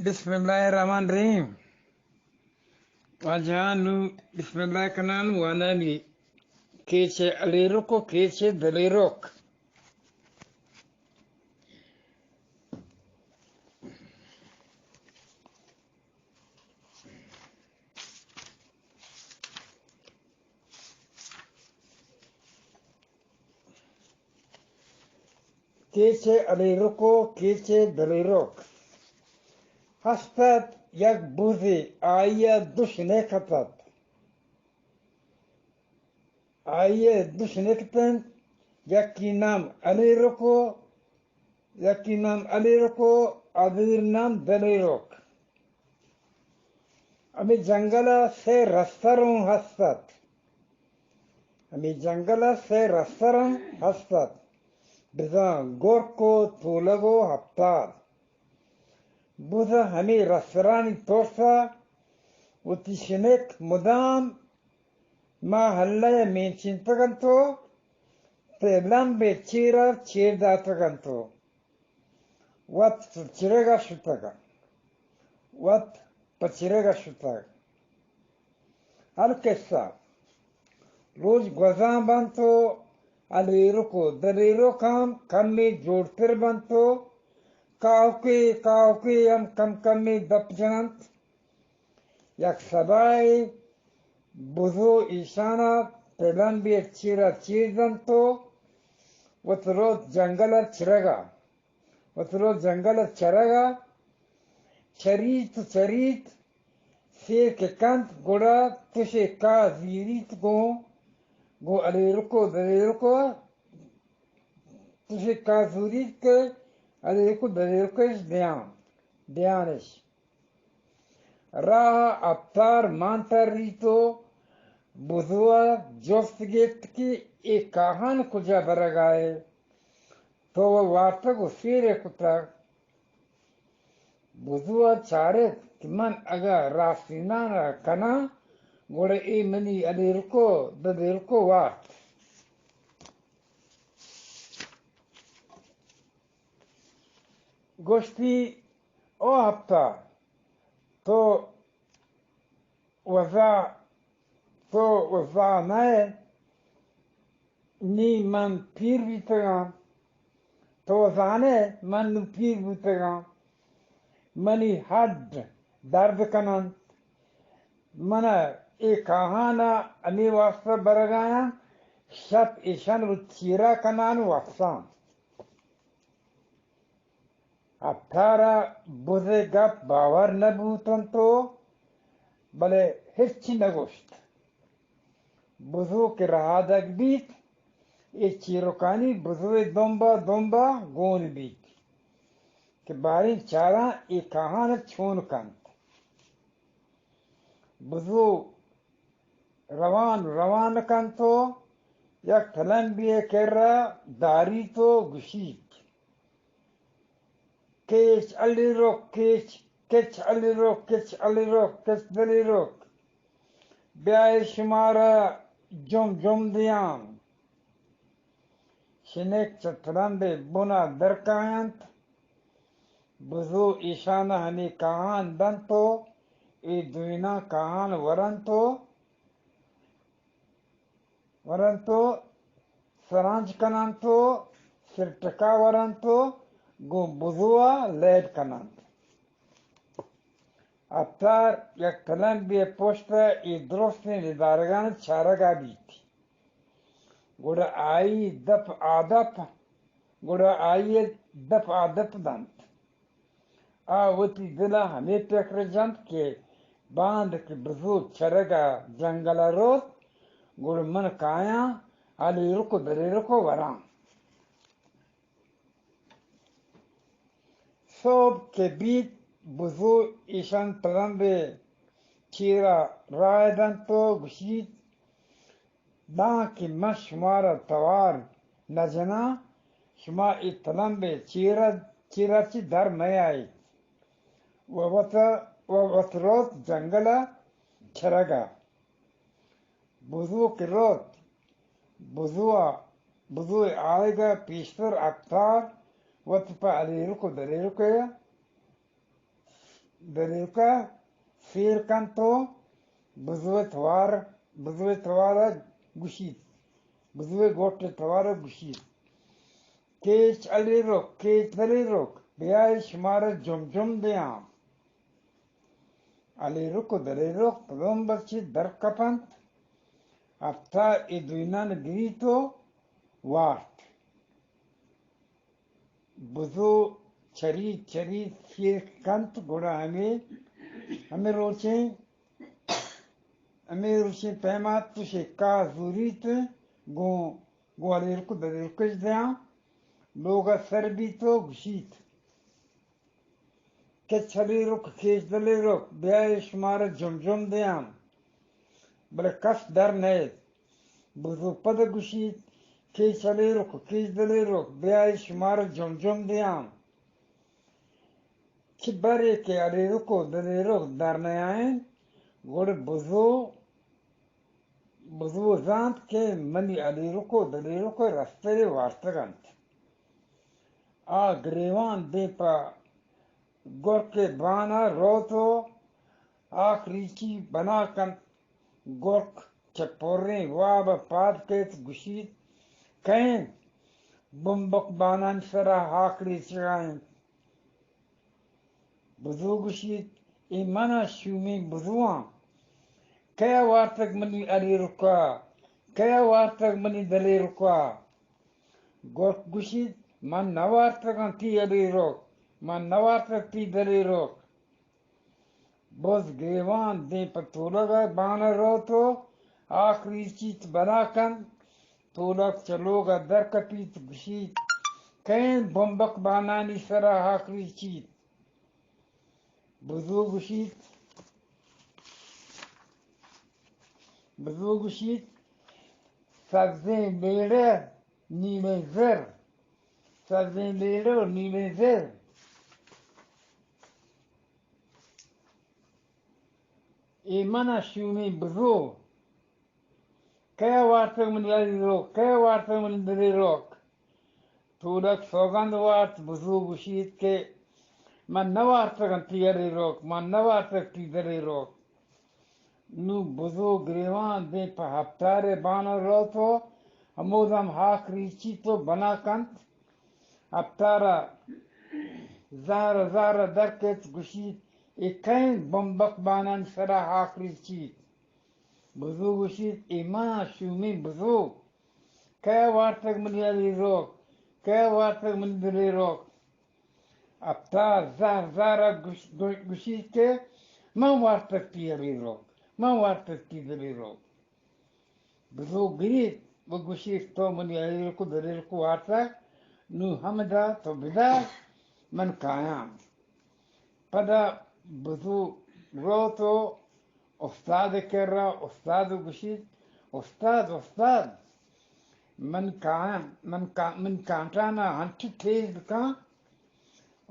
بسم اللہ الرحمن الرحیم۔ واجہاں نوں بسم اللہ کنان وانانی کیچ الیرک و کیچ دلیرک۔ کیچ الیرک و کیچ دلیرک۔ ہست ات یک بزے، آئی ء دو شنک ات ات۔ آئی ء دو شنک ات انت، یکی نام الیرک و یکی نام الیرک و آدگری نام دلیرک۔ ہمے جنگل ء سئے رستر اوں ہست ات۔ ہمے جنگل ء سئے رستر اوں ہست ات۔ بزاں گرک و تولگ و ہپتار۔ بز ء ہمے رسترانی ترس ء وتی شنک مدام ماں اللہ ء مینچینتگ انت و پہ لمبے چیر ء چیر داتگ انت و وت پہ چرگ ء شتگ۔ وت پہ چرگ ء شتگ۔ القصہ، روچ گوزان بنت و الیرک و دلیرک ہم کمے جوڑتر بنت و کاوکے کاوکے ہم کم کمے دپ جننت۔ یک سباہے بزو ایشانا پہ لمبے چیرا چیر دنت و وت روت جنگل ء چرگا۔ وت روت جنگل ء چرگا، چریت و چریت، سیر کہ کنت، گڑا تشے کاہ زیریت گوں، گوں الیرک و دلیرک و تشے کاہ زوریت کہ الیرک و دلیرکش دیان، دیانش۔ راہ ء اپتار مان تریت و بزو ء جست گپت کہ اے کاہان کجا برگا ئے؟ تو وارتگ و سیر ء کتگ۔ بزو ء چارت کہ من اگاں راستینان ء کناں، گڑا اے منی الیرک و دلیرک و وارت۔ گوشتی، او ہپتا، تو وزا، تو وزا نئے، نی من پیر بیتگاں۔ تو زانے من نوں پیر بوتگاں۔ منی ہڈ درد کننت۔ من اے کاہان ء ہمے واسطہ برگایاں، شپ ایشان و چیرا کنان وپساں۔ ہپتار ء بز ء گپ باور نہ بوت انت و بلے ہچ نہ گوشت۔ بزو کہ رہادگ بیت، اے چیرکانی بزو ء دمبا دمبا گون بیت کہ باریں چاراں اے کاہان چون کنت۔ بزو روان روان کنت و یک تلمبی ء کرا داریت و گوشیت، کیچ الی رک کیچ، کچ الی رک کچ الی رک، کچ دلی رک، بیائے شمارا جم جم دیاں۔ شنک چہ تلمبے بنا درکاینت۔ بزو ایشانا ہمے کاہان دنت و اے دوئیناں کاہان ورنت و ورنت و سرانج کننت و سرٹکا ورنت و گوں بزو ء لیب کننت۔ ہپتار یک تلمبے ء پشت ء اے درستیں ندارگان چارگا بیت۔ گڑا آئی دپ آدپ، گڑا آئی دپ آدپ دنت۔ آ وتی دل ء ہمے پکر جنت کہ باند کہ بزو چرگ ء جنگل ء روت، گڑا من کایاں، الی رک و دلی رک و وراں۔ سہب کہ بیت، بزو ایشان تلمبے چیرا راہ دنت و گوشیت، داں کہ من شمارا توار نہ جناں، شما اے تلمبے چیرا، چیرا چی در میایت و وت، و وت روت جنگل ء چرگ ء۔ بزو کہ روت، بزو ء، بزو ء آیگ ء پیشتر ہپتار وت پہ الیرک و دلیرک ء دلیرکا سیر کنت و بزوئے توار، بزوئے توارا گوشیت، بزوئے گوٹے توارا گوشیت، کیچ علیرک، کیچ دلیرک، بیائے شمارا جم جم دیاں۔ علیرک و دلیرک پدم بچی در کپنت، ہپتا اے دوینان گریت و وارت۔ بزو چریت چریت سیر کنت، گڑا ہمے، ہمے روچیں، ہمے روچیں پیمات تو شکا زوریت، گوں، گوں علیرک و دلیرکش دیاں، لوگا سر بیت و گوشیت، کیچ علیرک، کیچ دلیرک، بیائے شمارا جم جم دیاں۔ بلے کس در نئیت۔ بزو پد گوشیت، کیچ علیرک، کیچ دلیرک، بیائے شمارا جم جم دیاں۔ چہ برے کہ علیرک و دلیرک در نیائینت، گڑا بزو، بزو زانت کہ منی علیرک و دلیرک رسترے وارتگ انت۔ آ گریوان دیم پہ گرک ءِ بان ءَ روت ءُ ہاک ریچی بنا کنت۔ گرک چہ پریں واب ءَ پاد کیت، گوشیت، کئے انت؟ بمبک بانانی سرا ہاک ریچگ ءَ انت۔ بزو گوشیت، اے من آں، شومیں بزو آں۔ کئے ءَ وارتگ منی علیرک ءَ؟ کئے ءَ وارتگ منی دلیرک ءَ؟ گرک گوشیت، من نہ وارتگ آں تئی علیرک، من نہ وارتگ تئی دلیرک۔ بز گریوان دیم پہ تولگ ءِ بان ءَ روت ءُ ہاک ریچیت، بنا کنت۔ تولگ چہ لوگ ءَ در کپیت، گوشیت، کئے انت بمبک بانانی سرا ہاک ریچیت؟ بزو گوشیت، بزو گوشیت، سبزیں بیڑہ، نیمیں زر، سبزیں بیڑہ ءُ نیمیں زر۔ اے من آں، شومیں بزو۔ کئے ءَ وارتگ منی علیرک؟ کئے ءَ وارتگ منی دلیرک؟ تولگ سوگند وارت، بزو گوشیت کہ من نہ وارتگ آں تئی علیرک، من نہ وارتگ تئی دلیرک۔ نوں بزو گریوان دیم پہ ہپتار ءِ بان ءَ روت ءُ ہمودم ہاک ریچیت ءُ بنا کنت۔ ہپتار ءَ زہر ءَ زہر ءَ در کیت، گوشیت، اے کئے انت بمبک بانانی سرا ہاک ریچیت؟ بزو گوشیت، اے من آں، شومیں بزو۔ کئے ءَ وارتگ منی علیرک؟ کئے ءَ وارتگ منی دلیرک؟ ہپتار زہر زہر ءَ گوش-، گوش-، گوشیت کہ من وارتگ تئی علیرک، من وارتگ تئی دلیرک۔ بزو گریت ءُ گوشیت، تو منی علیرک ءُ دلیرک وارتگ، نوں ہمدا تو بدار، من کایاں۔ پدا بزو روت ءُ استاد ءِ کرا، استاد ءَ گوشیت، استاد، استاد، من کایاں، من کا-، من کانٹان ءَ ہنچو تیز بکن،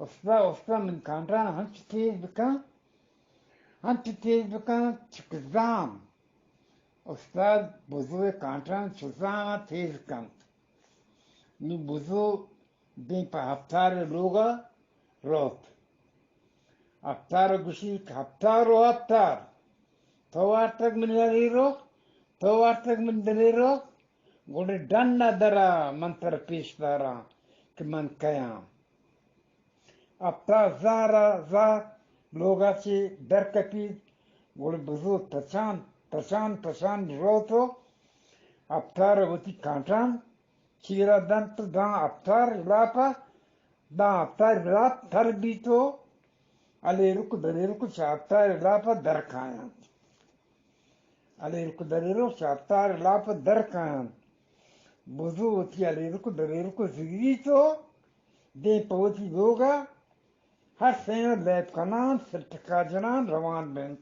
استاد، استاد، من کانٹان ءَ ہنچو تیز بکن، ہنچو تیز بکن، چک زام۔ استاد بزو ءِ کانٹان چو زام ءَ تیز کنت۔ نوں بزو دیم پہ ہپتار ءِ لوگ ءَ روت۔ ہپتار ءَ گوشیت کہ ہپتار ءُ ہپتار، تو وارتگ منی علیرک؟ تو وارتگ منی دلیرک؟ گڑا ڈن ءَ در آ، من ترا پیش داراں کہ من کئے آں۔ ہپتار زہر ءَ زہر لوگ ءَ چہ در کپیت، گڑا بزو تچان، تچان، تچان روت ءُ ہپتار ءَ وتی کانٹان چیرا دنت، داں ہپتار ہلاپ ءَ، داں ہپتار ہلاپ تر بیت ءُ علیرک ءُ دلیرک چہ ہپتار ہلاپ ءَ در کاینت۔ علیرک ءُ دلیرک چہ ہپتار ہلاپ ءَ در کاینت۔ بزو وتی علیرک ءُ دلیرک زیریت ءُ دیم پہ وتی لوگ ءَ ہر سئیں لیب کنان، سٹکا جنان روان بنت۔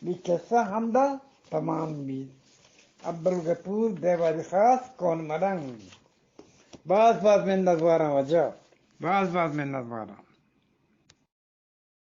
اے کسہ ہمدا تمام بیت۔ عبدالغفور دیواری خاص، کون ملنگ۔ باز باز منت واراں واجہ۔ باز باز منت واراں۔